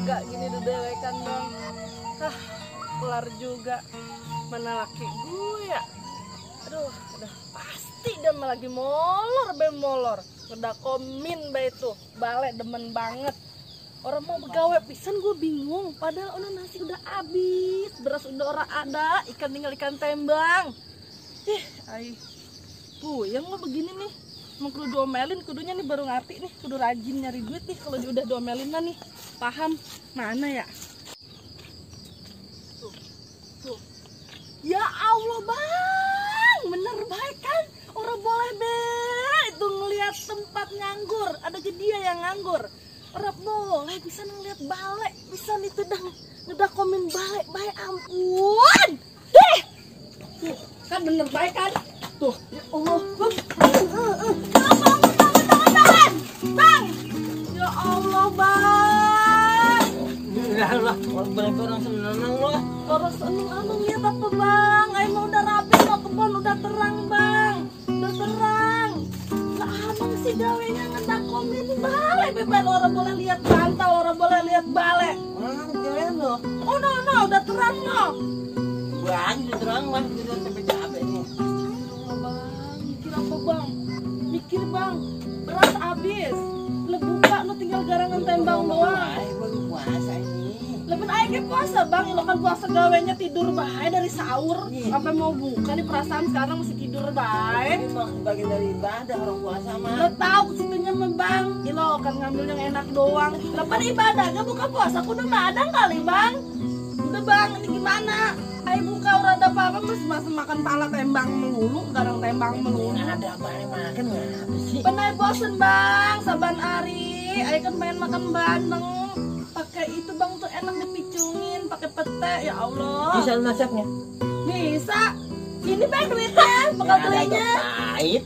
Lega gini dedewekan dong. Kelar juga. Mana laki gue ya? Aduh, udah pasti dia lagi molor molor. Udah komin ba itu, balik demen banget. Orang mau begawe pisan gue bingung. Padahal nasi udah habis, beras udah ora ada, ikan tinggal ikan tembang. Puyeng lo begini nih. Mau kudu diomelin, kudunya nih baru ngerti nih, kudu rajin nyari duit nih kalau udah diomelin lah nih. Paham mana ya? Tuh. Ya Allah bang, bener baik kan? Orang boleh itu ngelihat tempat nganggur, ada aja dia yang nganggur. Orang boleh bisa ngelihat balik, bisa itu udah komen balik, ampun. Tuh, kan bener baik kan? Tuh, ya Allah, bang, ya Allah bang. Ya Allah, orang seneng loh. Orang seneng lihat apa bang? Ayo udah rapi, mau kebun udah terang bang, udah terang. Lah abang sih gawenya ngedakomin balik, bebas orang boleh lihat bantal, orang boleh lihat balik. Keren loh. Oh no, udah terang no. Bang, udah terang mah, udah sampai capek nih. Apa bang? Mikir bang, beras habis. Lo buka, lo tinggal garangan tembang doang. Baru puasa ini. Lebih aja puasa bang, lo kan puasa gawenya tidur baik dari sahur sampai mau buka nih, perasaan sekarang masih tidur baik. Ini bagian dari ibadah orang puasa mah. Lo tahu kesitunya bang, lo kan ngambil yang enak doang. Lepas ibadah gak buka puasa, aku udah madang kali bang. Udah bang, ini gimana? Ayo buka udah ada apa-apa masih makan pala tembang melulu, garang tembang melulu. Ada apa yang makan apa sih? Penai bosen bang, saban hari. Ayo kan pengen makan bandeng. Pakai itu bang tuh enak dipicungin, pakai pete ya Allah. Bisa masaknya? Bisa. Ini bang duitnya, bekal belinya. Pahit.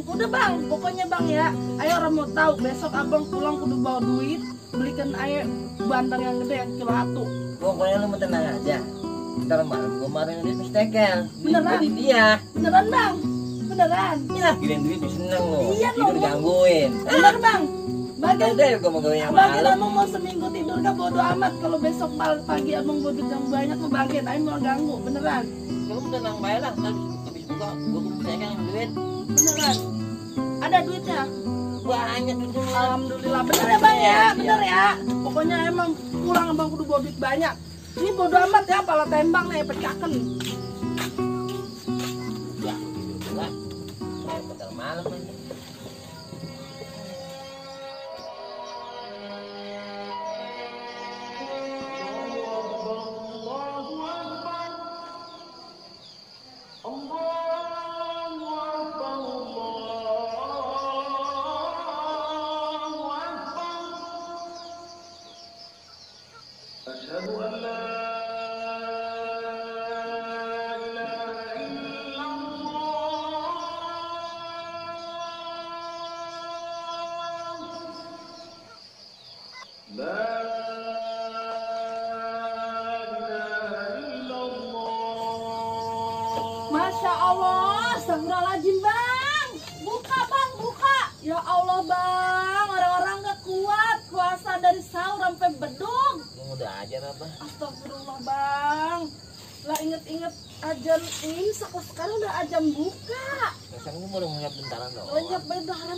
Udah bang, pokoknya bang ya. Ayo orang mau tahu besok abang pulang kudu bawa duit, belikan ayo bandeng yang gede yang kilo 1. Pokoknya lu mau tenang aja. Ntar malam gue marin duit mistekel. Beneran? Di dia. Beneran bang? Beneran? Iya, kirain duit seneng lo. Iya tidur gangguin. Bener bang? Bagai deh gue mau gawe yang abang malam. abang mau seminggu tidur gak bodo amat. Kalau besok pagi abang mau duit yang banyak mau bangkit, ayo mau ganggu, beneran? Lu tenang baik lah, habis buka gue mistekel yang duit. Beneran? Ada duitnya? Banyak duit semua. Alhamdulillah, bener ya bang ya, bener ya. Pokoknya emang pulang abang kudu bawa duit banyak. Ini bodo amat ya, pala tembang nih, pecahkan. Ya, lah. Saya bentar malam aja. Masya Allah, astagfirullahaladzim bang. Buka bang, buka. Ya Allah bang, orang-orang gak kuat puasa dari sahur sampai beduk. Lu udah aja apa? Astagfirullah bang. Lah inget-inget ajan imsak lah, sekarang udah ajan buka. Sekarang gue baru ngeliat bentaran doang. Lenyap bentaran,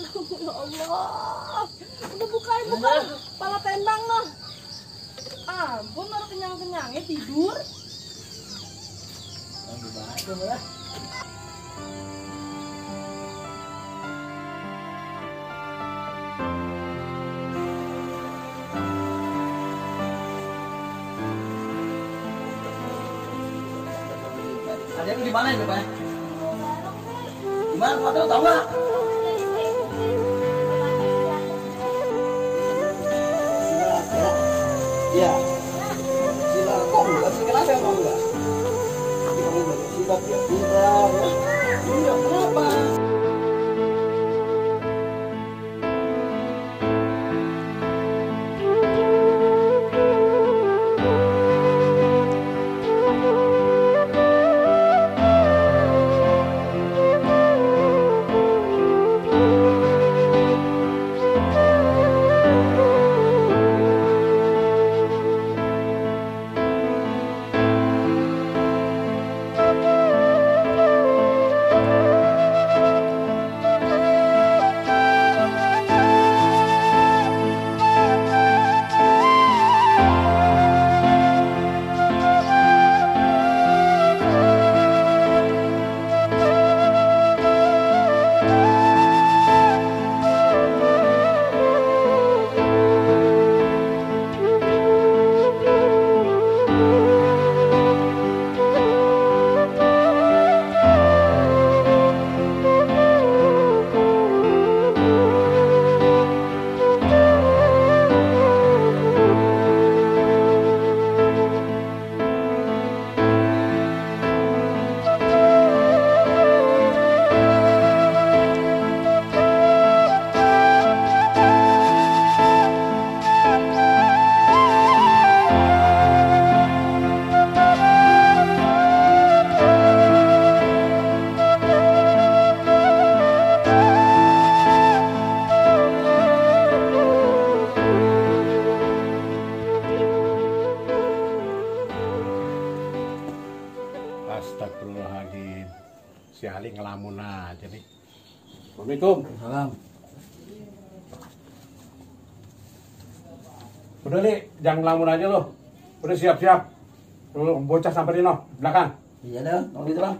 ya Allah. Udah bukain, bukain. Pala tendang lah. Ampun, baru kenyang-kenyangnya tidur. Nanti bahas dong ya. Ada yang di mana itu, Pak? Di mana? Kamu tahu nggak? Iya. Sila kok enggak sih? Kenapa emang enggak? Kamu enggak sila ya? Tidak. Iya, kenapa? Astagfirullahaladzim. Si Ali ngelamun aja nih. Assalamualaikum. Salam. Udah nih, jangan ngelamun aja lo. Udah siap-siap. Lo bocah samperin lo, belakang. Iya dah, kalau gitu Bang.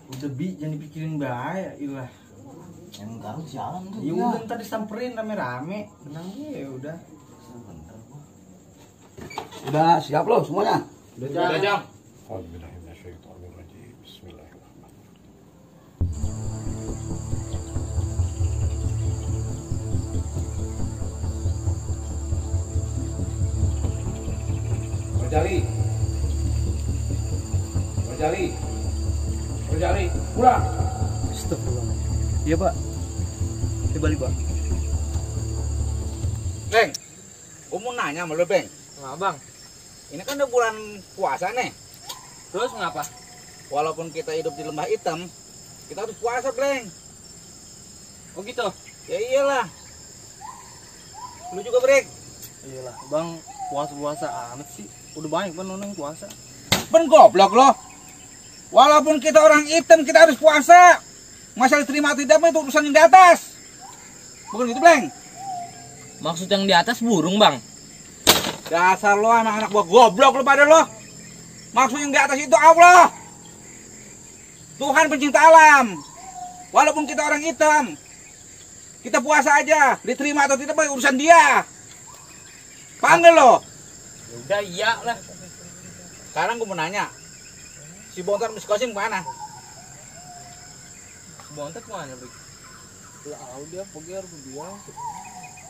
Udah bi, jangan dipikirin bahaya, ilah. Yang tahu sialan tuh. Ya udah ntar disamperin rame-rame, tenang ya udah. Udah siap lo semuanya. Udah jam. Alhamdulillahirrahmanirrahim. Bismillahirrahmanirrahim. Rojali. Rojali. Rojali, pulang. Astagfirullah. Iya pak. Saya balik pak. Beng, gue mau nanya sama lo, Beng. Nggak bang, Ini kan udah bulan puasa nih. terus ngapa? Walaupun kita hidup di lembah hitam, kita harus puasa, Beng. Oh gitu? Ya iyalah. Lu juga, Brek. Iyalah bang, puasa-puasa amat sih. Udah banyak kan nonton puasa. Ben goblok lo. Walaupun kita orang hitam, kita harus puasa. Masalah terima atau tidak itu urusan yang di atas. Bukan gitu, Beng. Maksud yang di atas burung bang? Dasar lo anak-anak gua goblok lo pada lo. Maksud yang di atas itu Allah. Tuhan pencinta alam. Walaupun kita orang hitam, kita puasa aja. Diterima atau tidak urusan dia. Panggil lo. Ya udah iya lah. Sekarang gua mau nanya. Si Bontar Mas Kosim kemana? Bontek mana bro? Tahu dia pergi harus dia.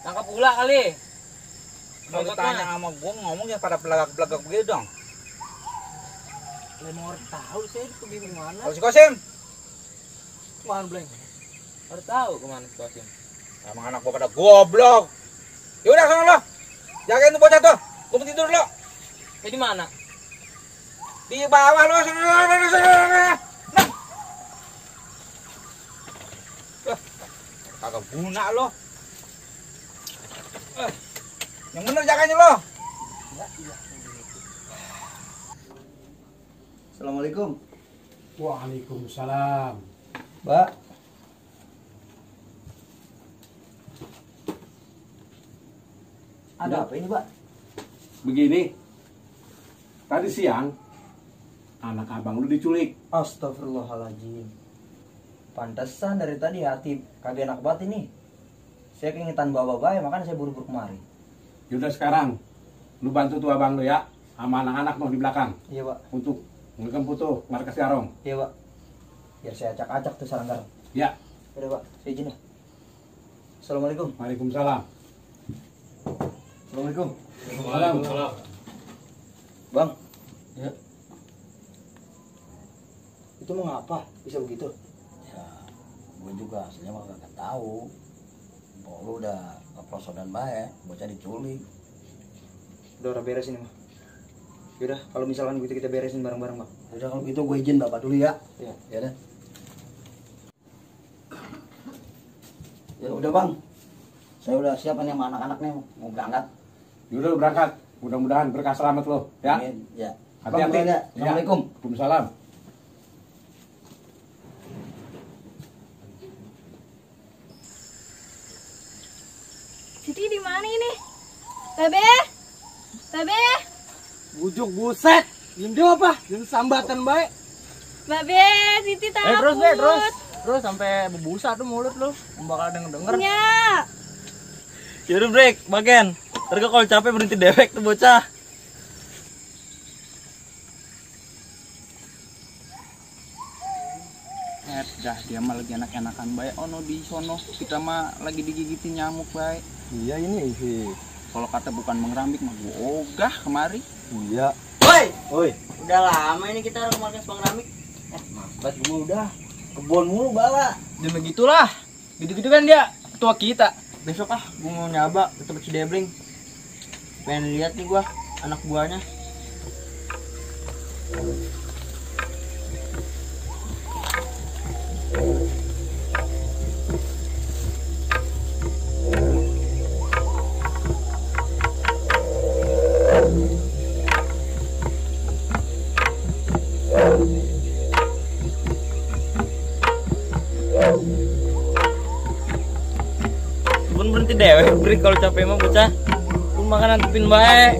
Tangkap ulah kali. Kalau Bontek ditanya mana? sama gua ngomongnya pada pelagak-pelagak begitu dong. Lah mau tahu saya pergi kemana? Kalau si Kosim, Kemana Bleng? Harus tahu kemana si Kosim. emang anak gua pada goblok. Yaudah sana lo. Jagain tuh bocah tuh. Gua mau tidur lo. Ya di mana? Di bawah lo sana. Nah. Kagak guna lo. Yang bener jaganya lo. Assalamualaikum. Waalaikumsalam. Mbak. Ada apa ini, Mbak? Begini, tadi siang anak abang lu diculik. Astagfirullahaladzim. Pantesan dari tadi hati kagak enak banget ini. Saya keingetan bawa-bawa ya, makanya saya buru-buru kemari. Yaudah sekarang, lu bantu tuh abang lu ya, sama anak-anak noh di belakang. Iya, Pak. Untuk ngekemput tuh markas Garong. Iya, Pak. Biar saya acak-acak tuh sarang-sarang. Ya. Udah, Pak. Saya izin ya. Assalamualaikum. Waalaikumsalam. Assalamualaikum. Waalaikumsalam. Bang. Ya. Itu mau ngapa? Bisa begitu? Ya, gue juga aslinya mah gak tahu. Bahwa lu udah keprosot dan baik, bocah diculik. Udah orang beres ini, mah. Yaudah, kalau misalkan gitu kita beresin bareng-bareng, Bang. Udah kalau gitu gue izin Bapak dulu ya. Iya. Ya udah. Ya udah Bang. Saya udah siap nih sama anak-anak nih mau berangkat. Yaudah lu berangkat. Mudah-mudahan berkah selamat lo ya. Amin. Ya. Hati-hati. Bang, ya. Ya. Assalamualaikum. Waalaikumsalam. Siti di mana ini? Babe? Babe? Bujuk buset. Diem apa? Diem sambatan baik. Babe, Siti takut. Terus sampai berbusa tuh mulut lu. Bakal denger. Nya. Yaudah break, bagian. Ntar kalau capek berhenti dewek tuh bocah. Dah dia mah lagi enak-enakan baik. Ono di sono kita mah lagi digigitin nyamuk baik. Iya ini sih. Kalau kata bukan mengrambik mah gua ogah kemari. Iya. Woi, udah lama ini kita orang markas Bang Ramik. Mas, gue udah kebon mulu bala. Dan begitulah. Gitu-gitu kan dia ketua kita. Besok gua mau nyaba ke tempat Cidebring. Pengen lihat nih gua anak buahnya. Pun berhenti dewek break kalau capek mah bocah. Pun makan antepin baik.